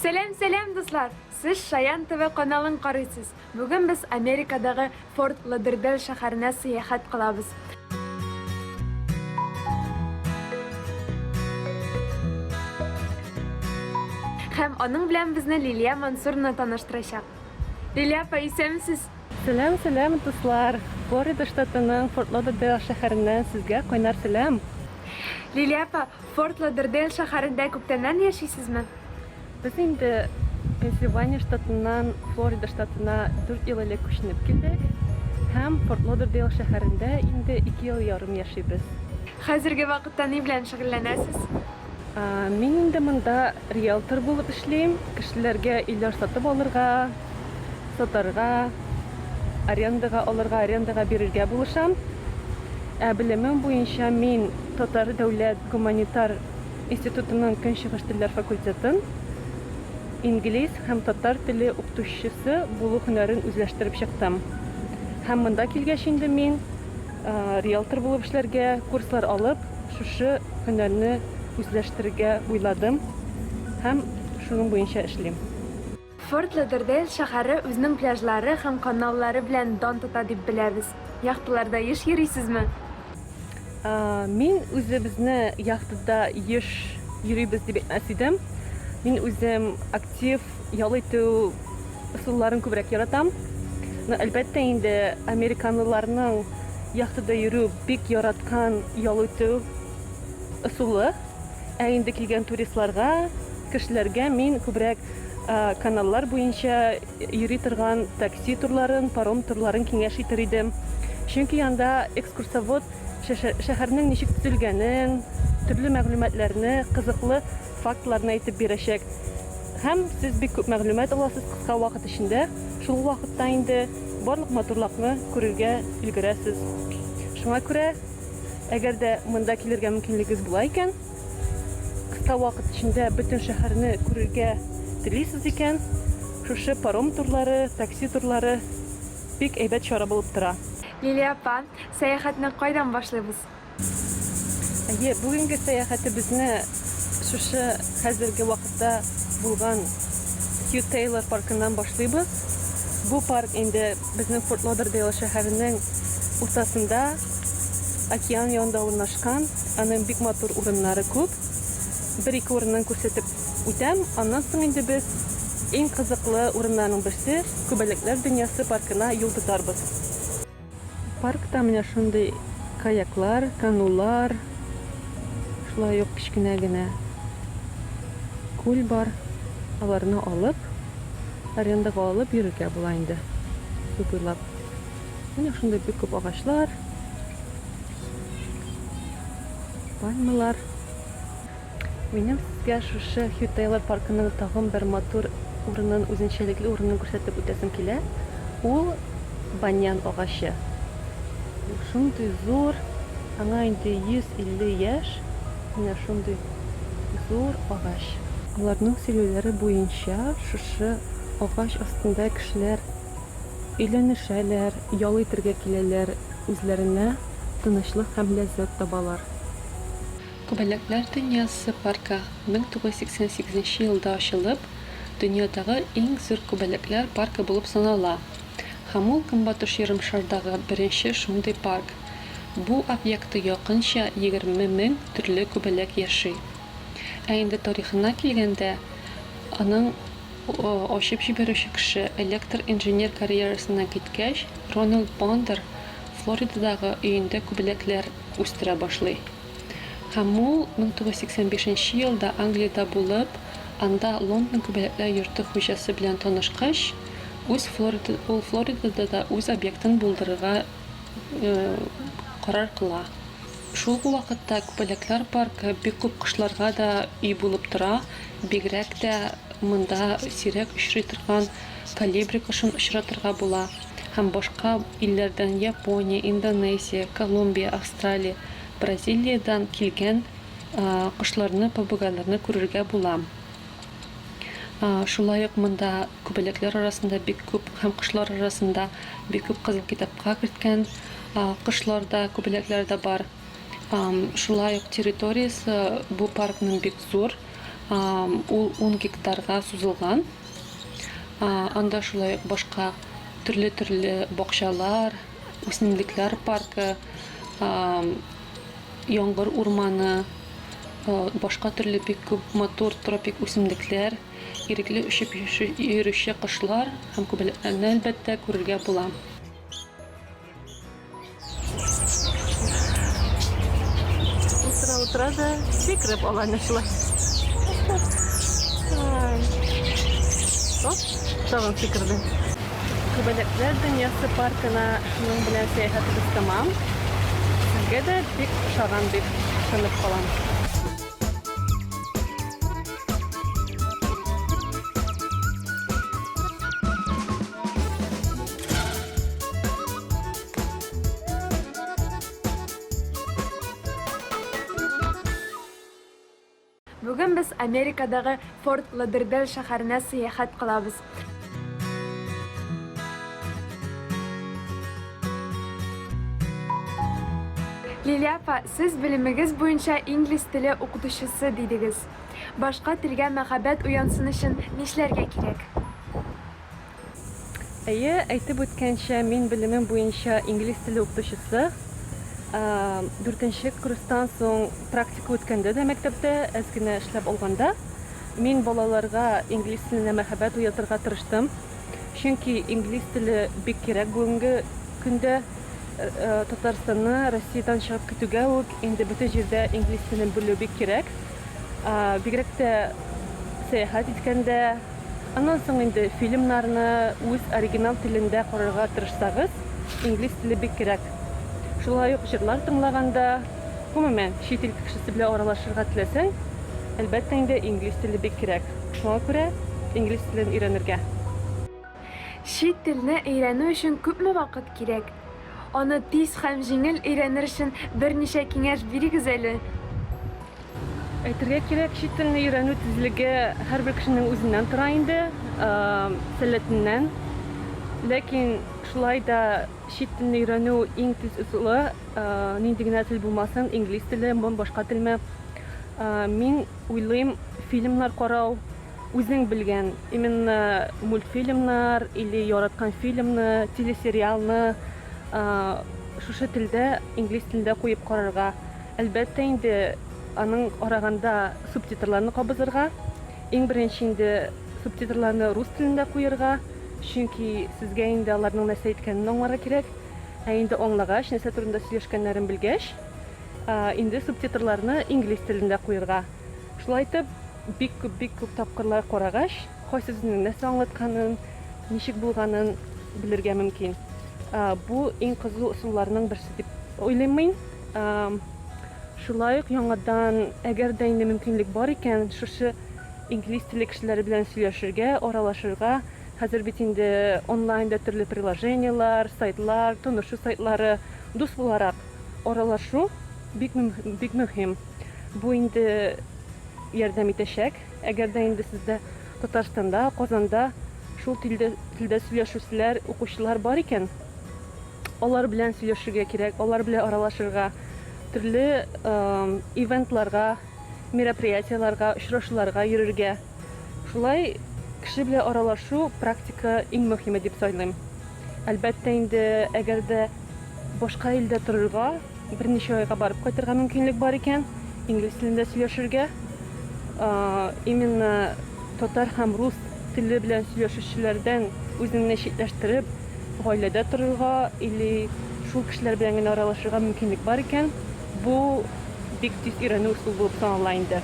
Сәлам, сәлам, дуслар! Сез Шаян ТВ каналын карыйсыз. Бүген без Америкадагы Форт Лодердейл шәһәренә сәяхәт кылабыз. Һәм аның белән безне Лилия Мансуровна таныштырачак. Лилия апа, исәнмесез! Сәлам, сәлам, дуслар! Флорида штатының Форт Лодердейл шәһәреннән сезгә кайнар сәлам! Лилия апа, Форт Лодердейл шәһәрендә күптәннән яшисезме? Без инде Пенсильвания штатыннан Флорида штатына 4 ел элек күченеп килдек һәм Форт Лодердейл шәһәрендә инде 2 ел ярым яшибез. Хәзерге вакытта ни белән шөгыльләнәсез? Мин инде монда риэлтор булып эшлим, кешеләргә өйләр сатып алырга, сатарга, арендага алырга, арендага бирергә булышам. Ә белемем буенча мин Татар дәүләт гуманитар институтының Көнчыгыш телләр факультетын инглиз һәм татар теле укытучысы булу һөнәрен үзләштереп чыктым. Һәм монда килгәч инде мин риэлтор булып эшләргә курслар алып, шушы һөнәрне үзләштерергә уйладым һәм шуның буенча эшлим. Форт Лодердейл шәһәре үзенең пляжлары һәм каналлары белән дан тота дип беләбез. Яхталарда еш йөрисезме? Мин үзебезне яхтада еш йөрибез дип әйтмәс идем. Мин үзем актив ял итү ысулларын күбрәк яратам. Но, әлбәттә инде, американлыларның яхтада йөрү бик яраткан ял итү ысулы. Ә инде килгән туристларга, кешеләргә мин күбрәк каналлар буенча йөри торган такси турларын, паром турларын киңәш итер идем. Чөнки анда экскурсовод шәһәрнең ничек төзелгәнен, төрле мәгълүматларны, кызыклы фактларны әйтеп бирәчәк. Һәм сез бик күп мәгълүмат аласыз кыска вакыт эчендә. Шул ук вакытта инде барлык матурлыкны күрергә өлгерәсез. Шуңа күрә Әгәр дә монда килергә мөмкинлегегез була икән, кыска вакыт эчендә бөтен шәһәрне күрергә телисез икән, шушы паром турлары, такси турлары бик әйбәт чара булып тора. Лилия апа, сәяхәтне кайдан башлыйбыз? Әйе, бүгенге сәяхәтебезне шушы хәзерге вакытта булган Хью Тейлор паркыннан башлыйбыз. Бу парк инде безнең Форт Лодердейл шәһәренең уртасында, океан янында урнашкан. Аның бик матур урыннары күп. Бер-ике урынын күрсәтеп үтәм. Аннан соң инде без иң кызыклы урыннарның берсе, Күбәләкләр дөньясы паркына юл тотарбыз. Паркта менә шундый каяклар, канулар, шулай ук кечкенә генә күл бар. Аларны алып, арендага алып йөрергә була инде су буйлап. Менә шундый бик күп агачлар, пальмалар. Минем сезгә шушы Хью Тейлор паркының тагын бер матур урынын, үзенчәлекле урынын күрсәтеп үтәсем килә. Ул баньян агачы. Ул шундый зур, аңа инде 150 яшь. Менә шундый зур агач. Аларның сөйләүләре буенча, шушы агач астында кешеләр өйләнешәләр, ял итергә киләләр, үзләренә тынычлык һәм ләззәт табалар. Күбәләкләр дөньясы паркы 1988 нче елда ачылып, дөньядагы иң зур күбәләкләр паркы булып санала. Һәм ул Көнбатыш ярымшардагы беренче шундый парк. Бу объектта якынча 20 мең төрле күбәләк яши. Ә инде тарихына килгәндә, аның ачып җибәрүче кеше, электр инженер карьерасыннан киткәч, Роналд Бондер Флоридадагы өендә күбәләкләр үстерә башлый. Һәм ул 1985 нче елда Англиядә булып, анда Лондон күбәләкләр йорты хуҗасы белән танышкач, үз Флорида ул Флоридада да үз объектын булдырырга карар кыла. Шул ук вакытта күбәләкләр паркы бик күп кошларга да өй булып тора, бигрәк тә монда сирәк очрый торган колибри кошын очратырга була һәм башка илләрдән, Япония, Индонезия, Колумбия, Австралия, Бразилиядән килгән кошларны, попугайларны күрергә була. Шулай ук монда күбәләкләр арасында бик күп һәм кошлар арасында бик күп Кызыл китапка керткән кошлар да, күбәләкләр дә бар. Шулай ук территориясе бу паркның бик зур. Ул 10 гектарга сузылган. Анда шулай ук башка төрле-төрле бакчалар, үсемлекләр паркы, яңгыр урманы, башка төрле бик күп матур тропик үсемлекләр, ирекле очып йөрүче кошлар һәм күбәләкләрне, әлбәттә, күрергә була. Утыра, утыра да сикереп ала әнә шулай. Оп, тагын сикерде. Күбәләкләр дөньясы паркына шуның белән сәяхәтебез тәмам. Сезгә дә бик ошаган дип ышанып калам. Бүген без Америкадагы Форт Лодердел шәһәренә сәяхәт кылабыз. Лилия апа, сез белемегез буенча инглиз теле укытучысы дидегез. Башка телгә мәхәббәт уянсын өчен нишләргә кирәк? Әйе, әйтеп үткәнчә, мин белемем буенча инглиз теле укытучысы. Дүртенче курстан соң практика үткәндә дә мәктәптә әз генә эшләп алганда, мин балаларга инглиз теленә мәхәббәт уятырга тырыштым. Чөнки инглиз теле бик кирәк бүгенге көндә. Татарстанны Россиядән чыгып китүгә үк инде бөтен җирдә инглиз телен белү бик кирәк. Бигрәк тә сәяхәт иткәндә, Аннан соң инде фильмнарны үз оригинал телендә карарга тырышсагыз, инглиз теле бик кирәк. Шулай ук җырлар тыңлаганда, гомумән, чит ил кешесе белән аралашырга теләсәң, әлбәттә инде инглиз теле бик кирәк. Шуңа күрә инглиз телен өйрәнергә. Чит телне өйрәнү өчен күпме вакыт кирәк? Аны тиз һәм җиңел өйрәнер өчен берничә киңәш бирегез әле. Әйтергә кирәк, чит телне өйрәнү тизлеге һәрбер кешенең үзеннән тора инде, сәләтеннән. Ләкин шулай да чит телне өйрәнү иң тиз ысулы, нинди генә тел булмасын, инглиз телеме, башка телме. Мин уйлыйм, фильмнар карау, үзең белгән, именно мультфильмнар или яраткан фильмны, телесериалны шушы телдә, инглиз телендә куеп карарга. Әлбәттә инде, аның караганда субтитрларны кабызырга. Иң беренче инде субтитрларны рус телендә куерга, чөнки сезгә инде аларның нәрсә әйткәнен аңларга кирәк. Ә инде аңлагач, нәрсә турында сөйләшкәннәрен белгәч, инде субтитрларны инглиз телендә куерга. Шулай итеп, бик күп, бик күп тапкырлар карагач, кайсы сүзнең нәрсә аңлатканын, ничек булганын белергә мөмкин. Бу иң кызу ысулларның берсе дип уйлыйм мин. Шулай ук яңадан, әгәр дә инде мөмкинлек бар икән, шушы инглиз телле кешеләр белән сөйләшергә, аралашырга. Хәзер бит инде онлайнда төрле приложениеләр, сайтлар, танышу сайтлары, дус буларак аралашу бик бик мөһим. Бу инде ярдәм итәчәк. Әгәр дә инде сездә Татарстанда, Казанда шул телдә телдә сөйләшүчеләр, укучылар бар икән, Алар белән сөйләшергә кирәк, алар белән аралашырга, төрле ивентларга, мероприятиеләргә, очрашуларга йөрергә. Шулай кеше белән аралашу практика иң мөһиме дип сайлыйм. Әлбәттә инде, әгәр дә башка илдә торырга, берничә айга барып кайтырга мөмкинлек бар икән, инглиз телендә сөйләшергә, именно татар һәм рус теле белән сөйләшүчеләрдән үзеңне читләштереп, гаиләдә торырга или шул кешеләр белән генә аралашырга мөмкинлек бар икән, бу бик тиз өйрәнү ысулы булып санала инде.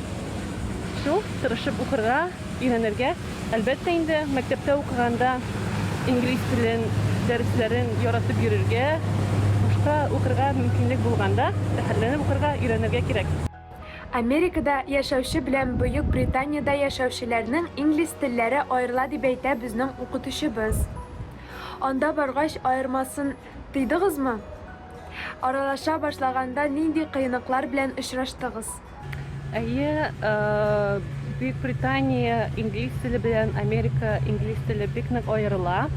Шул, тырышып укырга, өйрәнергә. Әлбәттә инде, мәктәптә укыганда инглиз телен дәресләрен яратып йөрергә, бушка укырга мөмкинлек булганда, рәхәтләнеп укырга, өйрәнергә кирәк. Америкада яшәүче белән Бөек Британиядә яшәүчеләрнең инглиз телләре аерыла дип әйтә безнең укытучыбыз. Анда баргач аермасын тыйдыгызмы? Аралаша башлаганда нинди кыеныклар белән очраштыгыз? Әйе, Бөек Британия инглиз теле белән Америка инглиз теле бик нык аерыла.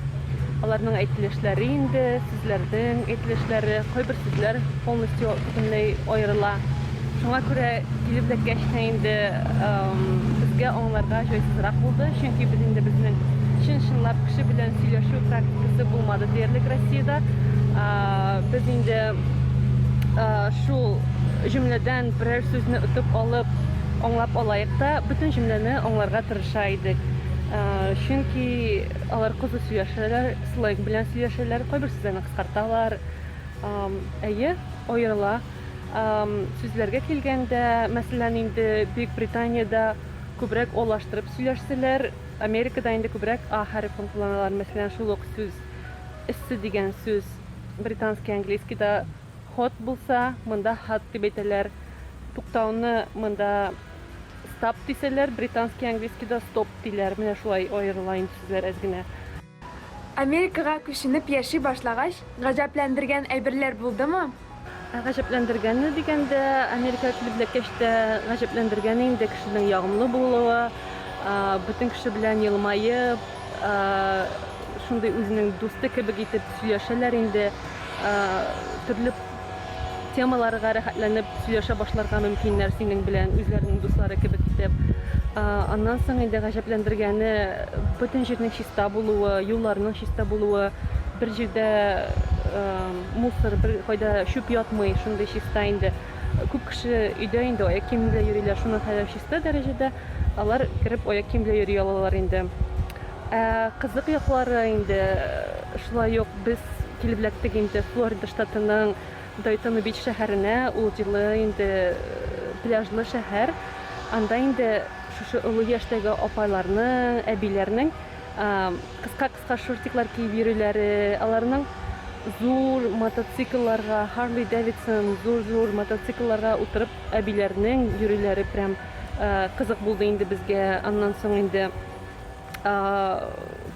Аларның әйтелешләре инде, сүзләрнең әйтелешләре, кайбер сүзләр полностью бөтенләй аерыла. Шуңа күрә килеп эләккәч тә инде, без безгә аңларга җайсызрак булды, чөнки без инде безнең чын-чынлап кеше белән сөйләшү практикасы булмады диярлек Россиядә. Без инде шул җөмләдән берәр сүзне отып алып, аңлап алаек та, бөтен җөмләне аңларга тырыша идек. Чөнки алар кызу сөйләшәләр, сленг белән сөйләшәләр, кайбер сүзләрне кыскарталар. Әйе, аерыла. Сүзләргә килгәндә, мәсәлән, инде Бөекбританиядә күбрәк олаштырып сөйләшсәләр, Америкада инде күбрәк А хәрефен кулланалар. Мәсәлән, шул ук сүз эссе дигән сүз британский английскийда hot булса, монда hot дип әйтәләр. Туктауны монда stop дисәләр, британский английскийда stop диләр. Менә шулай аерыла инде сүзләр әз генә. Америкага күченеп яши башлагач, гаҗәпләндергән әйберләр булдымы? Ә гаҗәпләндергәне дигәндә, Америкага килеп эләккәч тә гаҗәпләндергәне инде кешенең ягымлы булуы, бөтен кеше белән елмаеп, шундый үзенең дусты кебек итеп сөйләшәләр инде. Төрле темаларга рәхәтләнеп сөйләшә башларга мөмкиннәр синең белән, үзләренең дуслары кебек итеп. Аннан соң инде гаҗәпләндергәне бөтен җирнең чиста булуы, юлларның чиста булуы, бер җирдә мусор, бер кайда чүп ятмый, шундый чиста инде. Күп кеше өйдә инде аяк киеме белән йөриләр, шуның хәләл чиста дәрәҗәдә алар кереп аяк киеме белән йөри алалар инде. Ә кызык яклары инде шулай ук без килеп эләктек инде Флорида штатының Дайтона Бич шәһәренә, ул җылы инде пляжлы шәһәр. Анда инде шушы олы яшьтәге апайларның, әбиләрнең кыска-кыска шортиклар киеп йөрүләре, аларның зур мотоциклларга, Harley Davidson зур-зур мотоциклларга утырып әбиләрнең йөрүләре прям кызык булды инде безгә. Аннан соң инде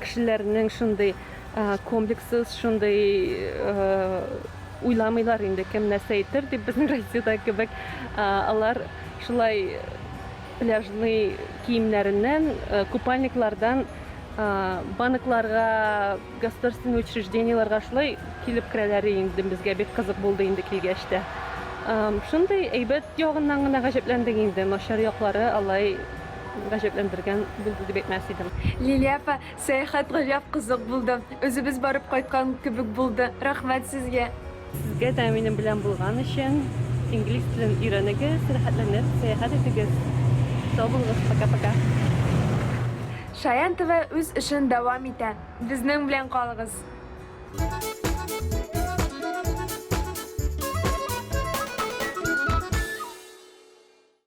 кешеләрнең шундый комплекссыз, шундый уйламыйлар инде, кем нәрсә әйтер дип, безнең Россиядә кебек. Алар шулай пляжный киемнәреннән, купальниклардан банкларга, государственный учреждениеләргә шулай килеп керәләр инде, безгә бик кызык булды инде килгәч тә. Шундый әйбәт ягыннан гына гаҗәпләндек инде, начар яклары алай гаҗәпләндергән булды дип әйтмәс идем. Лилия апа, сәяхәт гаҗәп кызык булды. Үзебез барып кайткан кебек булды. Рәхмәт сезгә. Сезгә дә минем белән булган өчен. Инглиз телен өйрәнегез, рәхәтләнеп сәяхәт итегез. Сау булыгыз, пока-пока. Шаян ТВ үз эшен дәвам итә. Безнең белән калыгыз.